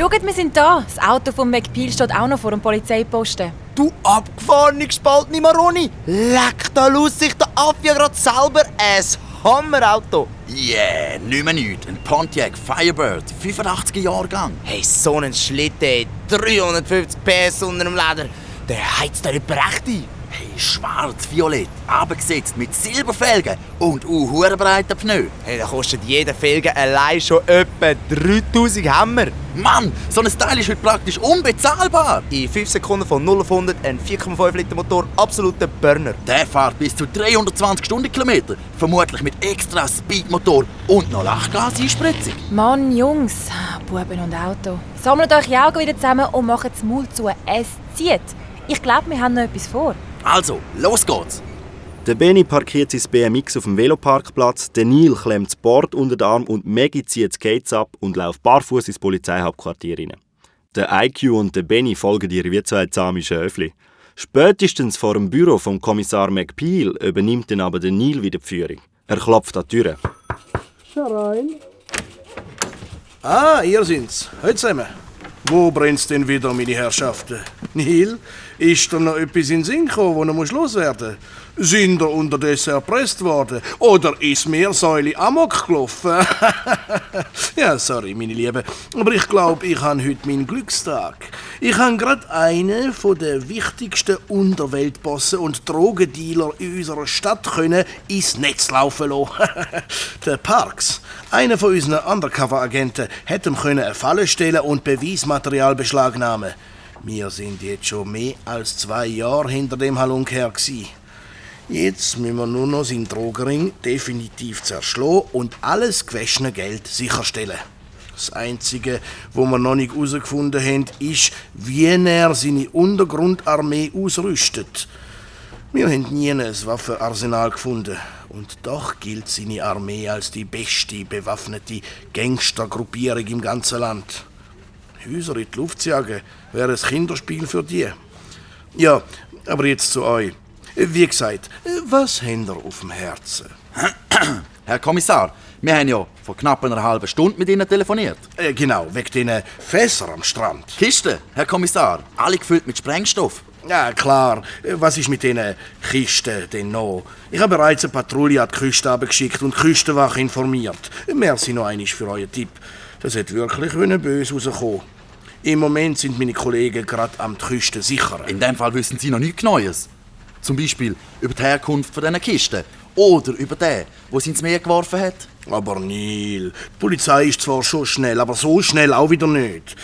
Schaut, wir sind da. Das Auto von McPeel steht auch noch vor dem Polizeiposten. Du abgefahrene gespaltene Maroni! Leck da los sich der Affe ja gerade selber ein Hammerauto! Yeah, nicht mehr nichts. Ein Pontiac Firebird, 85er Jahrgang. Hey, so ein Schlitten, 350 PS unter dem Leder, der heizt da nicht richtig. Hey, schwarz-violett, abgesetzt mit Silberfelgen und breiten Pneu. Hey, da kostet jeder Felge allein schon etwa 3000 Hammer. Mann, so ein Teil ist heute praktisch unbezahlbar. In 5 Sekunden von 0 auf 100 ein 4,5 Liter Motor, absoluter Burner. Der fährt bis zu 320 Stundenkilometer, vermutlich mit extra Speedmotor und noch Lachgas-Einspritzung. Mann, Jungs, Buben und Auto. Sammelt euch die Augen wieder zusammen und macht das Maul zu. Es zieht. Ich glaube, wir haben noch etwas vor. Also, los geht's! Der Benny parkiert sein BMX auf dem Veloparkplatz, der Neil klemmt das Board unter den Arm und Maggie zieht die Skates ab und läuft barfuß ins Polizeihauptquartier rein. Der IQ und der Benny folgen ihr wie zwei zahme Schöfli. Spätestens vor dem Büro vom Kommissar McPeel übernimmt dann aber der Neil wieder die Führung. Er klopft an die Tür. Herein. Ah, ihr sind's. Heute zusammen. Wo brennt's denn wieder, meine Herrschaften? Neil, ist dir noch etwas in den Sinn gekommen, wo noch loswerden muss? Sind ihr unterdessen erpresst worden? Oder ist Meersäule Amok gelaufen? Ja, sorry, meine Lieben, aber ich glaube, ich habe heute meinen Glückstag. Ich habe gerade einen der wichtigsten Unterweltbosse und Drogendealer in unserer Stadt ins Netz laufen lassen. Der Parks, einer von unseren Undercover-Agenten, hätte ihm eine Falle stellen und Beweismaterial beschlagnahmen. Wir sind jetzt schon mehr als 2 Jahre hinter dem Halunke her gsi. Jetzt müssen wir nur noch seinen Drogenring definitiv zerschlagen und alles gewaschene Geld sicherstellen. Das Einzige, was wir noch nicht herausgefunden haben, ist, wie er seine Untergrundarmee ausrüstet. Wir haben nie ein Waffenarsenal gefunden. Und doch gilt seine Armee als die beste bewaffnete Gangstergruppierung im ganzen Land. Häuser in die Luft zu jagen, wäre ein Kinderspiel für die. Ja, aber jetzt zu euch. Wie gesagt, was habt ihr auf dem Herzen? Herr Kommissar, wir haben ja vor knapp einer halben Stunde mit Ihnen telefoniert. Genau, wegen diesen Fässern am Strand. Kisten, Herr Kommissar, alle gefüllt mit Sprengstoff. Ja, klar. Was ist mit diesen Kisten denn noch? Ich habe bereits eine Patrouille an die Küste geschickt und die Küstenwache informiert. Merci noch einmal für euren Tipp. Das hätte wirklich böse rauskommen. Im Moment sind meine Kollegen gerade am die Küste sichern. In dem Fall wissen Sie noch nichts Neues. Zum Beispiel über die Herkunft dieser Kisten. Oder über den, der sie ins Meer geworfen hat. Aber Neil, die Polizei ist zwar schon schnell, aber so schnell auch wieder nicht.